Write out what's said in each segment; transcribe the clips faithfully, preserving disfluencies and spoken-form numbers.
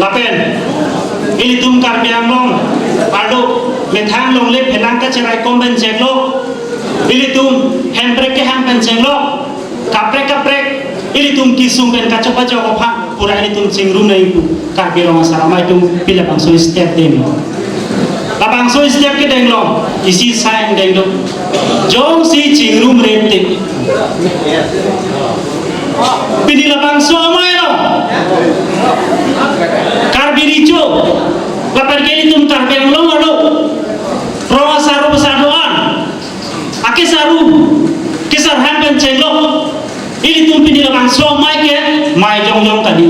Lapen ilitum Karbi Anglong arlo methang longle phelang kacheraikom pen chenglo, ilitum hemprek kehang pen chenglo, kaprek kaprek ilitum kesung pen kachok kachok aphan pura ilitum chingrum nangji pu Karbi Rong Asar Amei atum pini labangso step denglo. Labangso step kedenglo, isi asai angdeng do. Jongsi chingrumre te, pini labangso amei lo, Karbi Recho, lapen ke ilitum Karbi Anglong arlo Rong Asar Rong Asar do-an, akesar ru, kesar hang pen chenglo, ilitum pini labangso amei ke mei jongjong kali.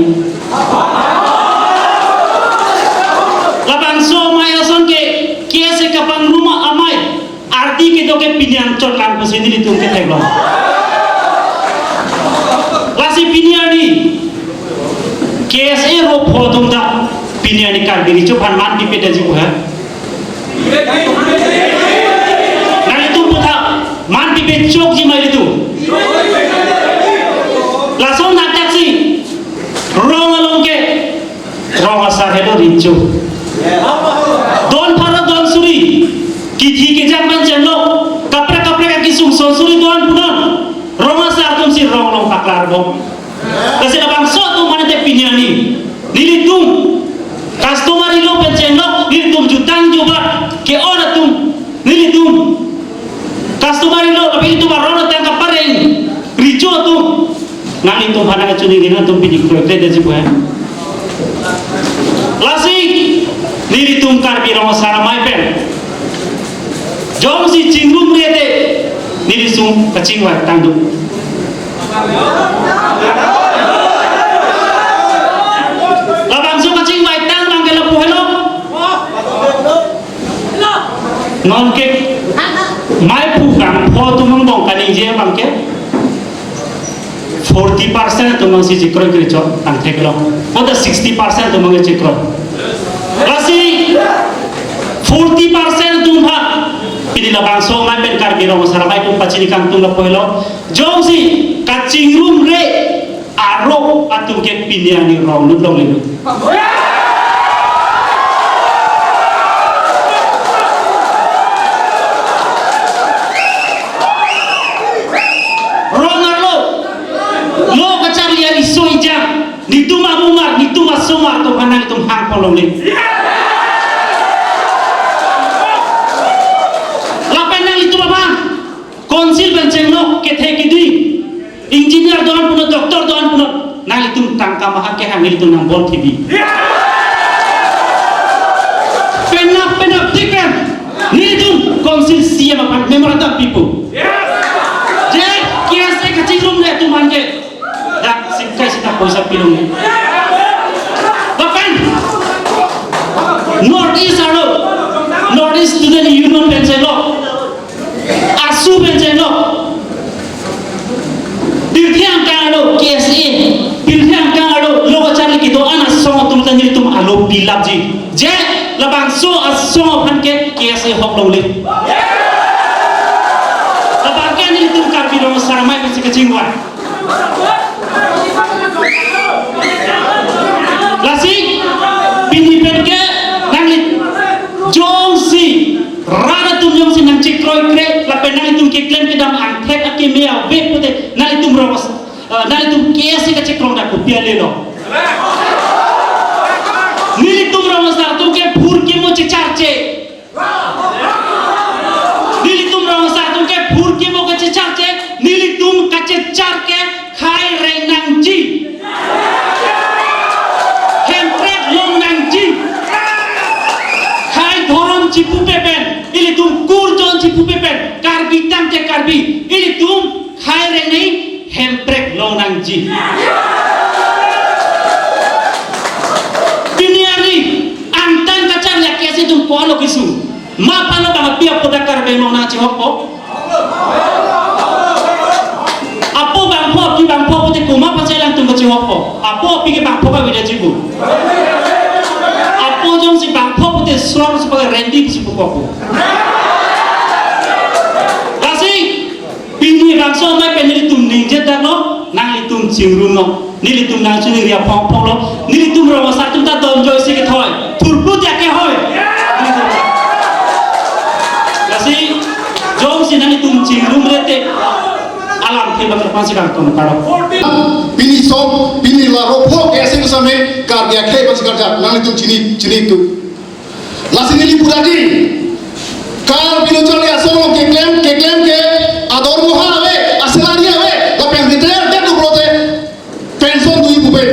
Labangso amei ason ke, KSA kapangrum amei, ardi kedo ke pini anchot lang pusi nelitum ketheklong. Lasi pini arni KSA ro pho atum ta pini arni Karbi Recho aphan man pipe detji pu ha. Nanglitum puthot man pipe chokji ma ilitum? Lason nangketsi rong along ke Rong Asar helo Recho. Don pharo don suri, kithi kejang pen chenglo, kaprek kaprek akesung son suri don punon, Rong Asar atumsi rong along paklar bom. Lasi labangso atum mane te pini arni nelitum customary law pen chenglo, nelitum jutang jubat ke-on atum, nelitum customary law, tapi ilitum aron atang kapareng Recho atum, nanglitum aphan nangkachiningri, nangtum pini kroikre detji pu ha. Lasi nelitum Karbi Rong Asar Amei pen jongsi chingrumre te, neli sum kachingvai tang do. Labangso kachingvai tang abang ke lapu helo. Non ke mei pu bangpho atum angbong kaningje abang ke forty percent atum abangsi chekroi kroi chot angthek lo. Pada sixty percent atum abang chekroi. Lasi forty percent atum ha pini labangso amei pen Karbi Rong Asar Amei atum pachini kangtung lapu helo. Jongsi kachingrumre arlo atum ke pini arni rong lut longle. Rong arlo, lo kacharli ariso ijang, netum amumar, netum asomar atum aphan nangtum hangpon longle. Lapen nanglitum aphan Council pen chengno kethe kidui, engineer do-an punon, doctor do-an punon, nanglitum tangka mahak kehang, nelitum nangbor thibi. Penap penap dik pen nelitum Council C M aphan memorandum pipo. Je, KSA kachingrumre atum aphan ke dak singkai sita poisa pilong. Lapen North East arlo, North East Student Union pen chenglo, ASU pen chenglo, pirthe angkang arlo KSA, pirthe angkang arlo lo kacharli kedo-an asong atum ta nelitum alo pilapji. Je, labangso asong aphan ke KSA hok longle. Labang ke nelitum Karbi Rong Asar Amei pensi kachingvai. Lasi pini pen ke nangli jongsi rat atum jongsi nangchekroikre lapen nanglitum keklem kedam angthek akeme ave pute, nanglitum Rong As-, eh, nanglitum KSA kachekroi dak kopi ale lo. Nelitum Rong Asar atum ke phurkimo checharche. Nelitum Rong Asar atum ke phurkimo kachecharche, nelitum kachechar ke khei reng nangji, hemprek long nangji. Khei dhorom chipupe pen, ilitum kurjon chipupe pen, Karbi tangte Karbi, ilitum khei reng nangji, hemprek long nangji. Pini arni angtan kacharli KSA atum ko-an lo kesung? Ma palo bang api apo dak Karbi Anglong nangchehokpo? Apo bangpho, api bangpho pute komat pachai alangtum kachehokpo? Apo api ke bangpho kavedetji pu. Apo jongsi bangpho pute sror supaga rendi pusi pukopo. Lasi pini bangso amei pen nelitum ningje daklo, nanglitum chingrumlo. Nelitum nangchuningri aphong phonglo. Nelitum rong asar atum ta donjoi si kethoi. Thurput ya kehoi. Lasi jongsi nanglitum chingrumre te alam thema kapangsi kangton karo. Pini som, pini la ropho ke asing same Karbi akhei pangsi karja. Nanglitum chini, chini tu. Lasi neli pura di. Karbi Lo Charli Asong along keklem, keklem ke adormoha ave, asalary ave, lapen retire det pulote pension do-ik pupe.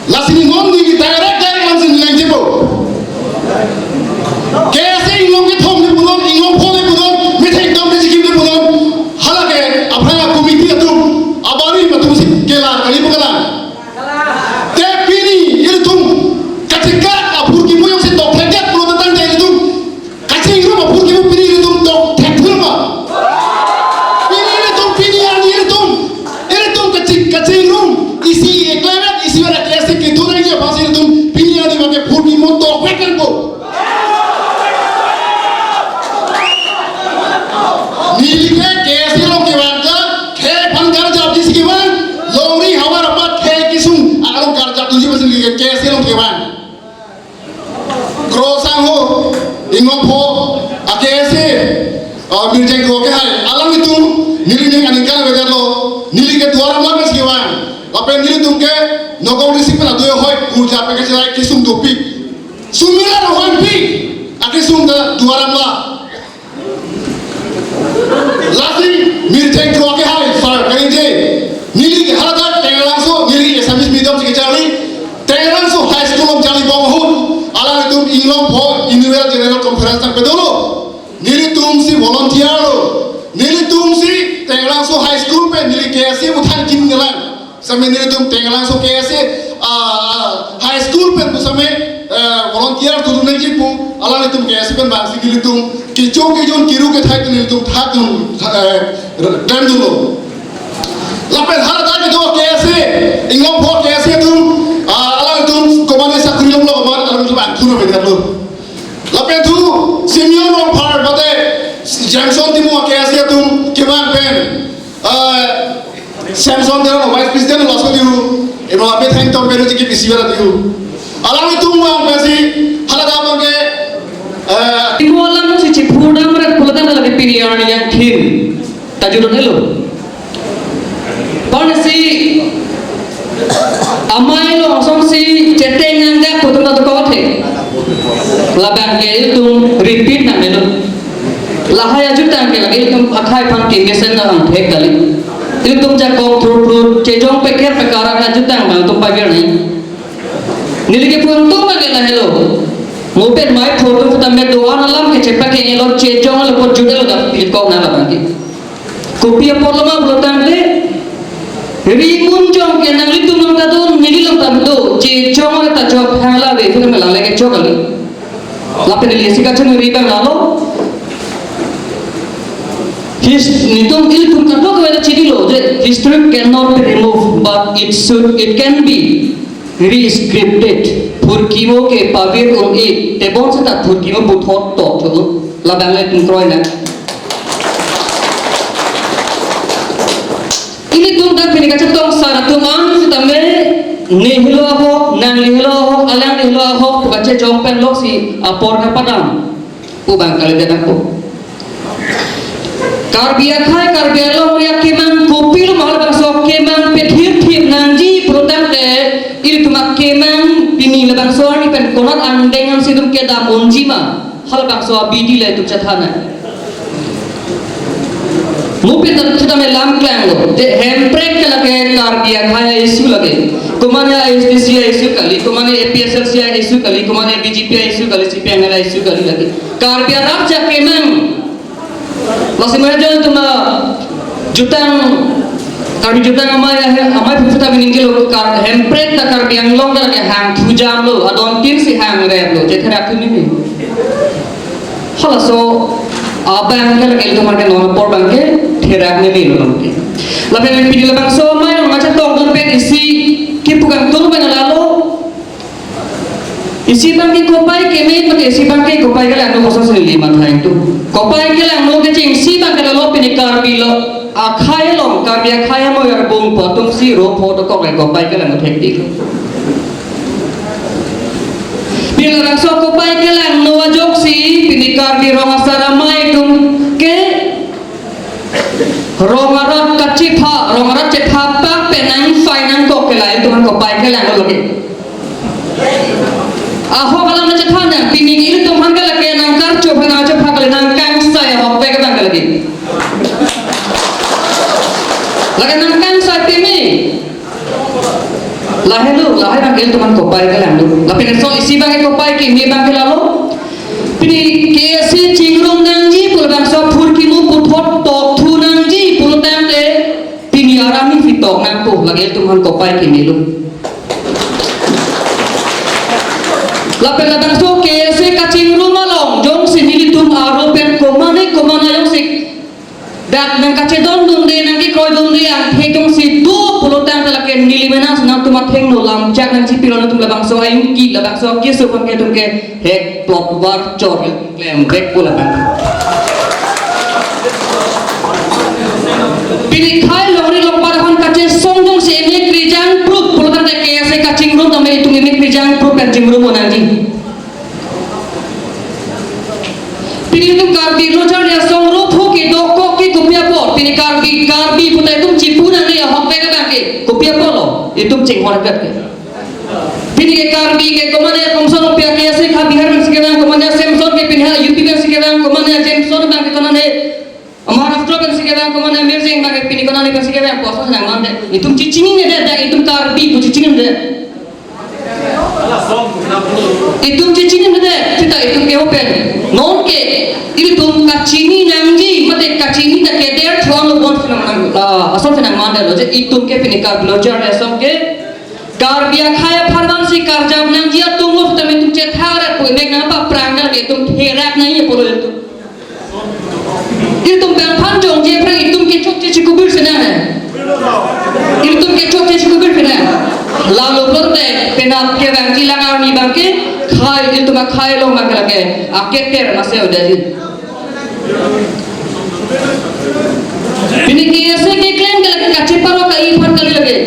Lasi non neli direct, direct lamsi neli nangchepo. K S A inglong kethom le punon, inglong pho le punon, methek dam le chikim le punon. Halake aphrang committee atum, abari atum si kelar kali pu kalang. Te pini ilitum kachingkak aphurkimo jongsi tokthekdet pulo tangte ilitum kachingrum aphurkimo pini ilitum tokthekthur ma? Pini ilitum, pini arni ilitum, ilitum kaching, kachingrum isi eklem-et, isi ora K S A kethu nangji aphansi ilitum pini arni abangke phurkimo tokthek nangpo. Neli ke K S A along kevang ke, khei aphan karjap disi kevang, longri havar apat khei kesung along karjap disi, masi neli ke K S A along kevang. Kro sangho, inglong pho, a K S A, a Mirjeng Kro kehai, alanglitum, neli ning aningkan avedetlo, neli ke Duar Amla pensi kevang, lapen nelitum ke, Nagaon district pen adui ahoi, kurja pen kachilai kesung dopik. Sumila ahoi pi, akesung ta Duar Amla. Lasi Mirjeng Kro kehai, sir, kaningje. Neli ke haladak Tengrangso, neli Assamese medium si kecharli. Tengrangso High School along charlibom ahut, alanglitum inglong pho annual general conference nangpadolo. Nelitum si volunteer lo. Nelitum si Tengrangso High School pen neli K S A pu than kim nanglang. Same nelitum Tengrangso K S A, ah, ah, High School pen pu same, eh, volunteer tu nangji pu, alanglitum K S A pen bangsi nelitum kecho kejun kiru kethai tu nelitum thak dun, eh, klem dunlo. Lapen haladak kedo K S A, inglong pho K S A atum, ah, alanglitum komane sakri longlo, komane alanglitum angthur avedetlo. Lapen thu Simeon Rongphar mate Jameson Timung K S A atum kevang pen, ah, Samson Teron, Vice President laso diu, ema ape theng tom peru chiki pisi vera diu. Alanglitum vang pensi, haladak abangke, eh, Imo alam si chiphurdam rat pulo tangte lake pini arni angthin ta judon helo. Pansi amei along asonsi cheteng nangdak pu atum ta dokok the. Labang ke ilitum repeat nangnelo. Lahai ajutang ke lake ilitum akhei aphan kemesen nangthek kali. Ilitum jakong thurthur chejong peker pekar ajutang abang atum pavir nang. Neli kepu atum abang ke lahelo. Mo pen mei pho atum ta me do-an alam ke chepa ke elo chejong elo pot judelo dak ilikok nang labang ke. Kopi apotlo ma pulo tangte, rimun jong ke nanglitum along ta do, neli along ta do, chejong ore ta chok hang la ave, film la lake chok kali. Lapen neli isi kachoningri abang lalo. His-, netum ilitum kadokave ta chinilo, je history cannot be removed, but it should, it can be re-scripted. Phurkimo ke pavir un-e, tebon seta phurkimo puthot to, to, labang le tum kroi nang. Ilitum ta pini kachetong sar atum an sitame, ne helo ahok, nangli helo ahok, alangli helo ahok, pu kachejong pen loksi apor kapadam pu abang kalidet ako. Karbi akhei, Karbi alongri akemang kopilo ma halabangso akemang pethirthir nangji pulo tangte, ilitum akemang pini labangso arni pen konat angdeng ansi itum kedam unji ma? Halabangso abidi le itum chethan nang. Mo pen ta sitame lam klanglo. Je Hemprek ke lake Karbi akhei a-issue lake. Komane A S D C a-issue kali, komane A P H L C a-issue kali, komane B J P a-issue kali, C P I M L a-issue kali lake. Karbi arat akemang. Lasi mahajon atum ajutang, Karbi jutang amei, amei pupu ta pini kilo kar Hemprek ta Karbi Anglong ta lake hang thujamlo, adon tin si hang replo, je therak thu meme. Halaso abang ke lake ilitum aphan ke non apor abang ke therak meme lo abang ke. Lapen pini labangso amei along kachetongdun pen isi kepu kangtung abang lalo. Isi abang ke kopai keme, mate isi abang ke kopai kelangno kosonsi neli matha ingtung. Kopai kelangno kechengsi abang ke lalo pini Karbi lo, akhei along, Karbi akhei amoyar bung pu atum si ro pho dokok le kopai kelang thek di. Pini labangso kopai kelangno ajoksi pini Karbi rong asar amei atum ke rong arat kachepha, rong arat chepha pak pen nang fine nangkok ke la ilitum aphan kopai kelanglo lagi. Ahok alam na chethan nang, pini ilitum aphan ke lake nang karcho aphan nang chepha kali, nang kangsai ahok pek abang ke lagi. Lake nang kangsai pini. Lahelo, lahai abang ilitum aphan kopai kelanglo. Lapen so isi abang kopai kimi abang ke lalo. Pini K S A chingrum nangji pu labangso phurkimo puthot tokthu nangji pulotangte pini arami phi tok nangpo, lake ilitum aphan kopai kimilo. Lapen labangso K S A kachingrum along jongsi nelitum aro pen komane komane jongsi dak nangkachedondunde, nangkekroidunde, angthek jongsi do pulotangte lake neli mena nangtum athengno lamchak nangchipilo, nangtum labangso ayungki, labangso keso aphan ke ilitum ke hek plot war chor klem vek pu labang. Pini khei longri longpat aphan kachesong jongsi emek rijang prup pulotangte K S A kachingrum tame itum emek rijang prup pen chingrum nangji. Pini itum Karbi Lo Charli Asong ro pho kedokok ke kopi apot? Pini Karbi, Karbi puta itum chipu nangne ahok pek abang ke kopi apotlo itum chinghon kat ke. Pini ke Karbi ke komane Komson Rongpi ke si ha Bihar pensi kevang, komane Semson ke pini ha U P pensi kevang, komane Jameson abang ke konane Maharashtra pensi kevang, komane Mirzeng abang ke pini konane pensi kevang, pu ason nangmande. Itum chechinine det, dak itum Karbi pu chechinine det. Itum chechinine det, seta itum ke open. Non ke ilitum kachini nangji, mate kachini ta keder thuan lo bon sinang nang, ah, ason sinang mandetlo je itum ke pini Karbi Lo Charli Asong ke Karbi akhei apharman si karjap nangji atum lo, tame itum chetharat pu emek nangpaprang nang, itum therak nangji pulo itum. Itum bang phan jongji aphrang itum ke chokche chikubir sinang. Itum ke chokche chikubir sinang. Lalu pulote penap kevangji lang arni abang ke khei, itum akhei along abang ke lake aketer mase udaji. Pini K S A keklem ke lake kacheparo ka-i aphan kali lake.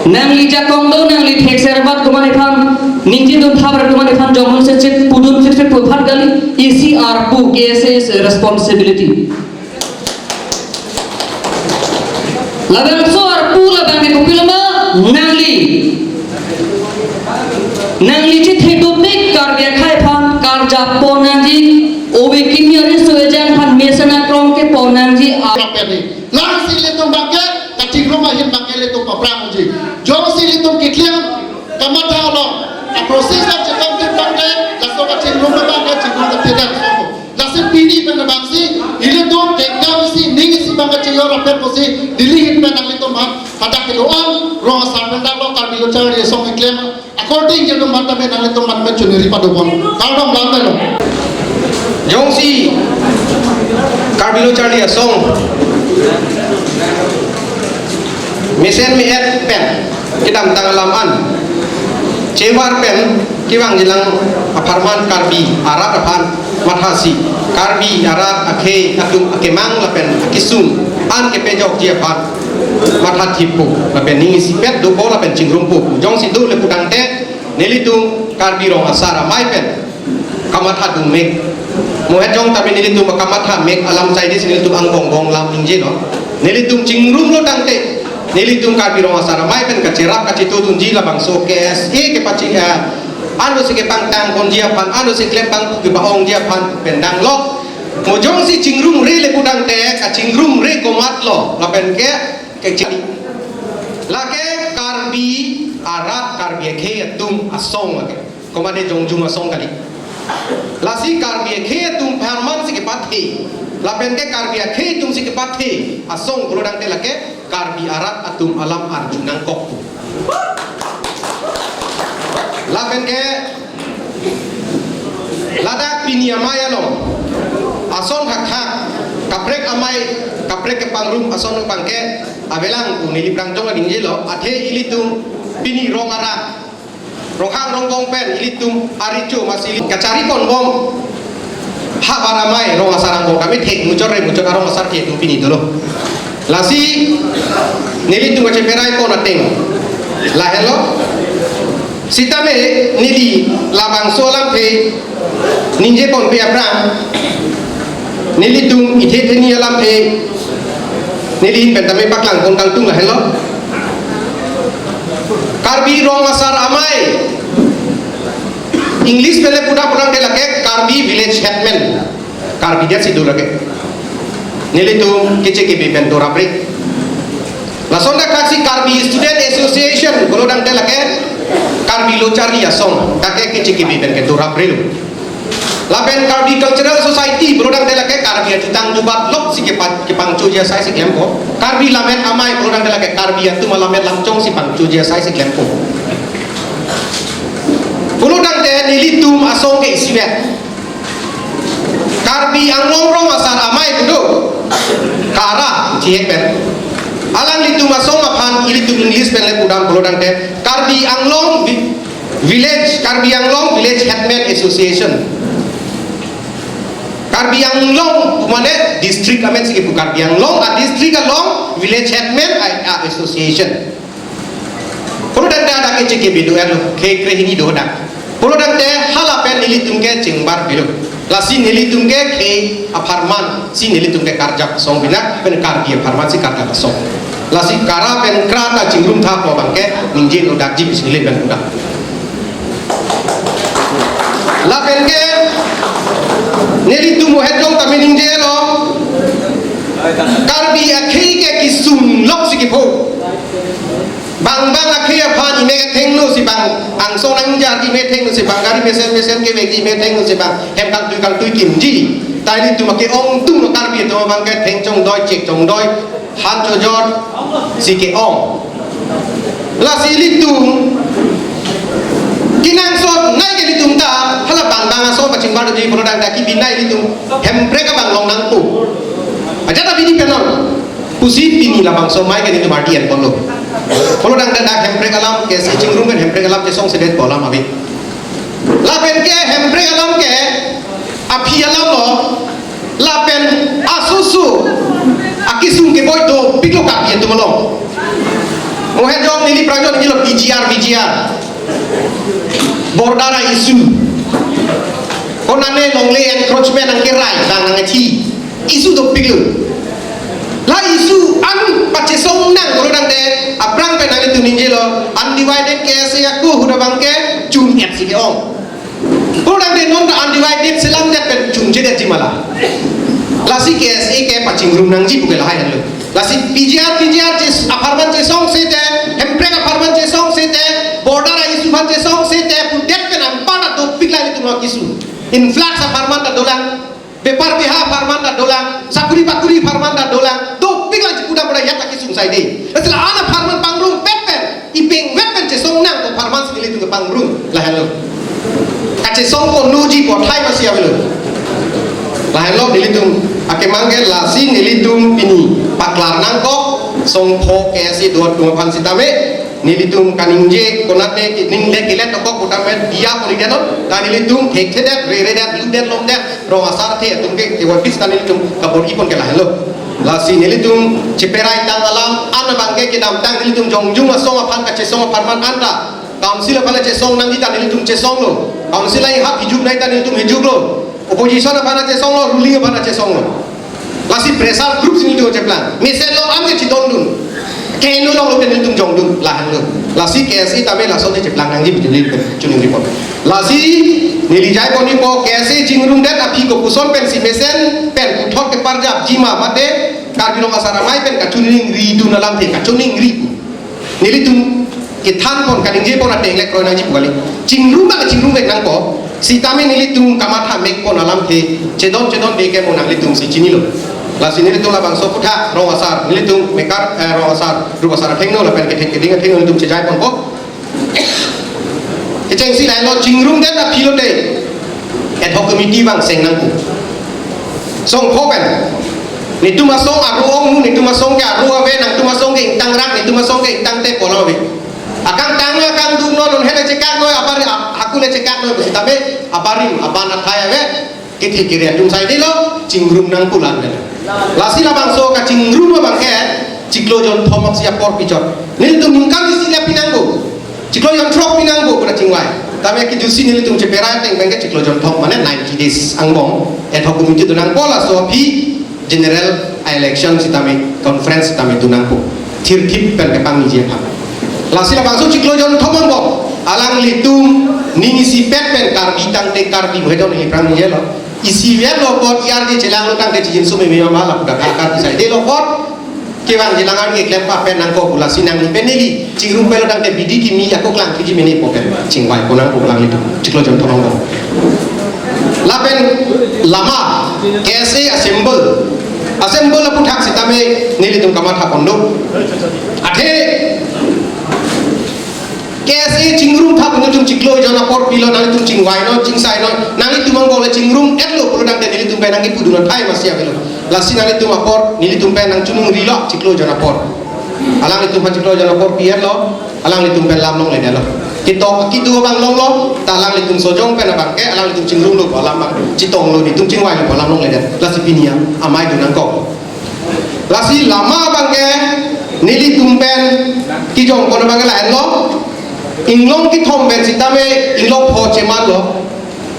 Nangli jakong do, nangli thekser bat komane aphan, ningje dun thabar komane aphan jongsi chit pudun chit chit pu aphan kali, isi arpu, K S A is a responsibility. Labangso arpu labang ke kopilo ma, nangli. Nangli chethedunde Karbi akhei aphan karjap pon nangji, ove kimi ariso ejang aphan mesen akrong kepon nangji, a- Lapen ni. Lasi ilitum abang ke, kachingrum ahin abang ke ilitum paprang unji. Jongsi ilitum keklem, kamatha along, a-process a-chetom tin abang ke, laso kachingrum abang ke, chingrum kathedan somo. Lasi pini pen abang si, ilitum kengkam isi, ning isi abang ke chingrum apet pusi, Delhi hin pen nanglitum aphan, hadak kilo an, rong asar pen dak lo, Karbi Lo Charli Asong keklem, according ke ilitum aphan tame nanglitum aphan me chuniri padobom. Kardom lam lo. Jongsi Karbi Lo Charli Asong mesen me-et pen kedamtang alam an chevar pen kevangjilang apharman Karbi arat aphan mathasi, Karbi arat akhei atum akemang lapen akesung an kepejokji aphan matha thippo, lapen ning isipet dopo lapen chingrumpo. Jongsi do le putangte nelitum Karbi rong asar amei pen kamathadun mek. Mohet jong tame nelitum kamatha mek alam chaidi si nelitum angbong bong lam ningjelo. Nelitum chingrumlo tangte nelitum Karbi rong asar amei pen kacherap kachetodunji labangso K S A kepaching, eh, ansi kepangtang ponji aphan, ansi klembang pu kepa-ongji aphan pen danglo. Mo jongsi chingrumre le putangte kachingrumre komatlo, lapen ke, ke chini. Lake Karbi arat Karbi akhei atum asong lake. Komane jongjung asong kali. Lasi Karbi akhei atum apharman si kepathe. Lapen ke Karbi akhei atum si kepathe asong pulotangte lake Karbi arat atum alam arju nangkok. Lapen ke ladak pini amei along ason hakhak kaprek amei kaprek kepangrum ason abang ke avelang pu neli phrang jong aning jelo, athe ilitum pini rong arat Ronghang rongbong pen ilitum arecho masi ili kachari ponbom. Havar amei rong asar angbong kami thek muchot re muchot arong asar ke tum pini dolo. Lasi nelitum kacheperai pon ateng lahelo. Sitame neli labangso alamthe ningje ponpe aphrang, nelitum ithe theni alamthe neli ahin pen tame paklang pon kangtung lahelo. Karbi Rong Asar Amei, English pen le pudam pudam ke lake Karbi Village Headman. Karbi det si do lake. Nelitum keche kebe pen dorapre. Lason dak kaksi Karbi Student Association, pulo tangte lake Karbi Lo Charli Asong, dak ke keche kebe pen ke dorapre lo. Lapen Karbi Cultural Society, pulo tangte lake Karbi ajutang jubat lok si kepa-, kepangchoji asai si klempo. Karbi Lammet Amei, pulo tangte lake Karbi atum alamet lamchong si pangchoji asai si klempo. Pulo tangte nelitum asong ke isivet. Karbi Anglong Rong Asar Amei kedo, KARA chihek pen. Alanglitum asong aphan ilitum English pen le pudam pulo tangte Karbi Anglong Vi-, Village, Karbi Anglong Village Headman Association. Karbi Anglong mane district amen si kepu, Karbi Anglong adistrict along Village Headman a, a association. Pulo tangte dak keche kebe do-etlo, khei kre hini do dak. Pulo tangte hala pen nelitum ke chingbar bilo. Lasi nelitum ke khei apharman si nelitum ke karjap song bina pen Karbi apharman si karjap song. Lasi KARA pen KRA ta chingrum tha pu abang ke ningje lo dak ji pisi neli pen udah. Lapen ke nelitum mo het jong tame ningjelo. Karbi akhei ke kesung lok si kepo. Bang bang akhei aphan imek thengno si bang angsong nangjar imek thengno si bang gari mesen mesen kevek imek thengno si bang hem kangtui kangtui kimji. Ta nelitum ke-ong atum lo Karbi atum abang ke theng chongdoi chek chongdoi han chojor si ke-ong. Lasi ilitum kenangsot nai ke ilitum ta hala bang bang asong pachingbar doji pulo tangte kebinai ilitum Hemprek abang long nangpo. Ajat abidi pen non. Pusi pini labangso amei ke nelitum ardi en ponlo. Pulo tangte dak Hemprek alam ke si chingrum pen Hemprek alam chesongsedet pu alam ave. Lapen ke Hemprek alam ke aphi alam lo, lapen asusu akesung keboi dopiklo Karbi atum along. Mo het jong neli prang jong neli lo P G R, V G R. Border a-issue. Konane longle encroachment nangkerai, nang nangthi. Issue dopiklo. La issue an pachesong nang pulo tangte aphrang pen nanglitum ningjelo, undivided K S A ako ahut abang ke chun-et si ke-ong. Pulo tangte non ta undivided selamdet pen chunchedetji ma la. Lasi K S A ke pachingrum nangji pu ke lahai henlo. Lasi P G R, P G R ches-, apharman chesongse te, Hemprek apharman chesongse te, border a-issue aphan chesongse te, pudet pen anparta dopik la ilitum lo kesu. Influx apharman ta dolang, bepar beha apharman ta dolang, sakuri pakuri apharman ta dolang, dopik la chipudam pada yak laki sungsai de. Asla an apharman pangrum pet pen, ipeng vet pen chesong nang ko apharman si nelitum kepangrum, lahenlo. Kachesong ko nuji ko thai masih avelo. Lahenlo nelitum, akemang ke lasi nelitum pini paklar nangkok, songpho K S A do atum aphan sitame, nelitum kaningje konat ne ki-, ningle kelet tokok utam met dia poni denon, ta nelitum thekthedet, reredet, ludet, lomdet, rong asar the atum ke, ke wapis ta nelitum kabor-i pon ke lahenlo. Lasi nelitum cheperai tang alam, an abang ke kedamtang nelitum jongjung asong aphan kachesong apharman an ta. Council aphan chesong nangji ta nelitum chesonglo. Council ai hap hijuk nai ta nelitum hijuklo. Opposition aphan chesonglo, ruling aphan chesonglo. Lasi pressure group si nelitum cheplang. Mesen long an ke chidondun. Keno long lo ke nelitum jongdun, lahenlo. Lasi K S A tame lason si cheplang nangji pu neli choningri pon. Lasi neli jai pon-ipo K S A chingrumdet aphi kopuson pen si mesen pen puthot keparjapji ma mate Karbi Rong Asar Amei pen kachoningridun alamthe kachoningri. Nelitum kethan pon kaningje pon ateng le kroi nangji pu kali. Chingrum bang chingrum vek nangpo. Sitame nelitum kamatha mek pon alamthe chedon chedonde ke mo nanglitum si chinilo. Lasi nelitum labangso aphuthak rong asar, nelitum mekar, eh, rong asar, rup asar athengno lapen kethek keding athengno nelitum chejai ponpo. Kechengsi lahenlo chingrumdet aphi lote ad hoc committee bang seng nangpo. Songpho pen. Netum asong aro ong mu, netum asong ke aro ave, nangtum asong ke ingtang rak, netum asong ke ingtang te pola ave. Akangtang akangdung non, non hele chekak noi, abar, aku le chekak noi, sitame abarim, aban athai ave. Kethe kere atum sai delo, chingrum nangpo lang delo. Lasi labangso kachingrum abangke chiklo jonthom aksi apor pichot. Nelitum ningkan isi le pinangpo. Chiklo jonthrok pinangpo pu ta chingvai. Tame kijutsi nelitum cheperai ateng abangke chiklo jonthom mane ninety days angbong. Ad hoc committee donangpo laso aphi general election sitame conference sitame donangpo. Thirthip pen kepangniji aphan. Lasi labangso chiklo jonthom angbong alanglitum ning isipet pen Karbi tangte Karbi bhai don hi prang nijelo. Isivet lo apot arje chelanglo tangte chijin sumi mema ma lapu ta kar kar kisai de lo apot. Kevang chelang arni keklem pa pen nangkok pu lasi nangli pen neli chingrum pelo tangte bidi kimi ako klang kiji mene po pen chingvaipo nangpo alanglitum chiklo jonthom angbong. Lapen lama K S A assemble, assemble aphuthak sitame nelitum kamathapon do. Athe K S A chingrum thap nelitum chiklo jon apor pilo, nanglitum chingvainon, chingsaino, nanglitum angbong le chingrum-etlo pulo tangte nelitum pen nangkipu dunnon thai masi avelo. Lasi nanglitum apor nelitum pen nangchunungrilo chiklo jon apor. Alanglitum aphan chiklo jon apor pi-etlo, alanglitum pen lam longledetlo. Ketok kedo abang longlo, ta alanglitum sojong pen abangke alanglitum chingrumlo pu alam abang, chitonglo, nelitum chingvailo pu alam longledet. Lasi pini amei donangkok. Lasi lama abangke nelitum pen kejongpon abangke lahenlo. Inglong kethom pen sitame inglong pho chemanlo.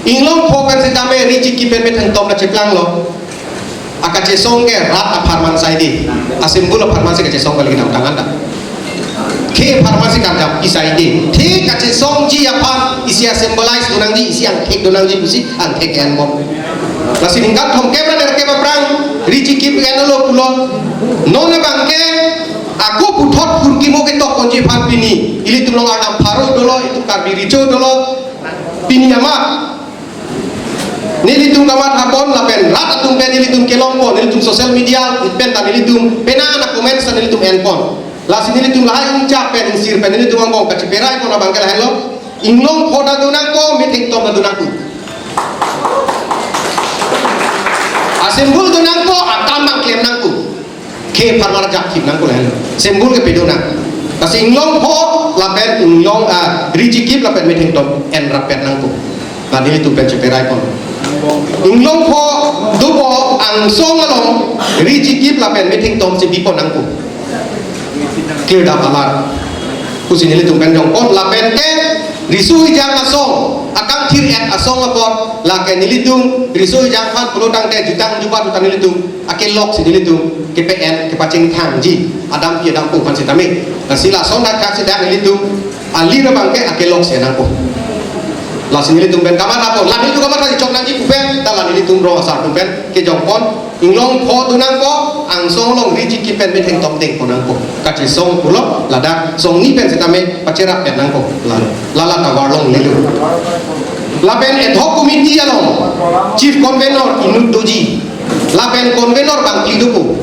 Inglong pho pen sitame ri chikip pen methang tom ta cheplanglo. Akachesong ke rat apharman saide. Assemble apharman si kachesong kali kedamtang anta. Khei apharman si kardam isaide. Thik kachesongji aphan isi asymbolize donangji, isi angthek donangji pusi angthek enbom. Lasi ningkan thomkep ra nerkep aphrang ri chikip enlo pulo. Non abangke ako puthot phurkimo ketokponji aphan pini ilitum along arnam pharo dolo, itum Karbi Recho dolo. Pini amat nelitum kamathapon lapen rat atum pen nelitum kelongpon, nelitum social media pen ta nelitum penang a-comments ta nelitum enpon. Lasi nelitum lahai ingchap pen ingsir pen nelitum angbong kacheperai pon abangke lahenlo. Inglong pho ta donangpo, methang tom ta donangpo. Assemble donangpo, akam abang klem nangpo. Khei apharman ajak thip nangpo lahenlo. Assemble ke pedonang. Lasi inglong pho lapen inglong, ah, ri chikip lapen methang tom enrap pet nangpo. La nelitum pen cheperai pon. Inglong pho dopo angsong along ri chikip lapen methang tom si bipon nangpo. Clear dam alar. Pusi nelitum pen jongpon lapen ke riso ejang asong, akangthir-et asong apot, lake nelitum riso ejang aphan pulo tangte jutang jubat utan nelitum akelok si nelitum kepe-en kepachingthangji adampi adampo aphan sitame. Lasi lason dak thak si dak nelitum alir abangke akelok si nangpo. Lasi nelitum pen kamathapon, la nelitum kamatha chok nangji pu pen, ta la nelitum rong asar atum pen kejongpon, inglong pho donangpo, angsong along ri chikip pen methang tom dengpon nangpo. Kachesong pulo, ladak songni pen sitame pacherap pet nangpo. Lalo, lala tovar longlelo. Lapen ad hoc committee along chief convener inut doji. Lapen convener bangphli dopo.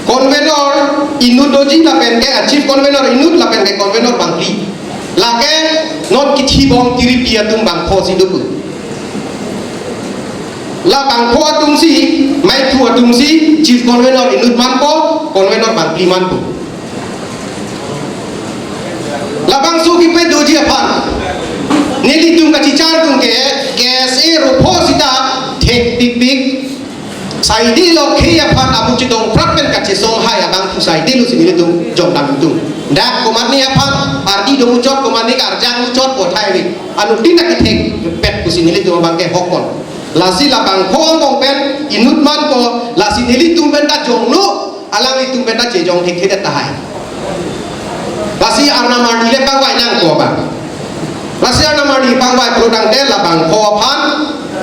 Convener inut doji lapen ke, ah, chief convener inut lapen ke convener bangphli. Lake non kethibom tiripi atum bangpho si dopo. La bangpho atum si, maithu atum si, chief convener inut manpo, convener bangphli manpo. Labangso kipe doji aphan nelitum kachichar atum ke, K S A ropho sita thekpikpik. Saidelo khei aphan amu chidong prat pen kachesong hai abang thu saidelo si nelitum jongdam tum. Dak komatne aphan ardi domuchot, komatne karjang muchot, kothai ri. Anuttin ta kethekpet pusi nelitum abangke hokpon. Lasi labangpho angbong pen inut manpo, lasi nelitum pen ta jonglo, alanglitum pen ta chejong thekthedet tahai. Lasi arnam arni le pangvai nangpo abang. Lasi arnam arni pangvai pulo tangte labangpho aphan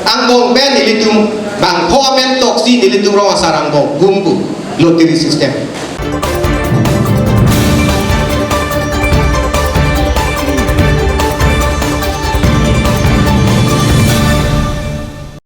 angbong pen nelitum bangpho amen toksi nelitum rong asar angbong gumpu lottery system.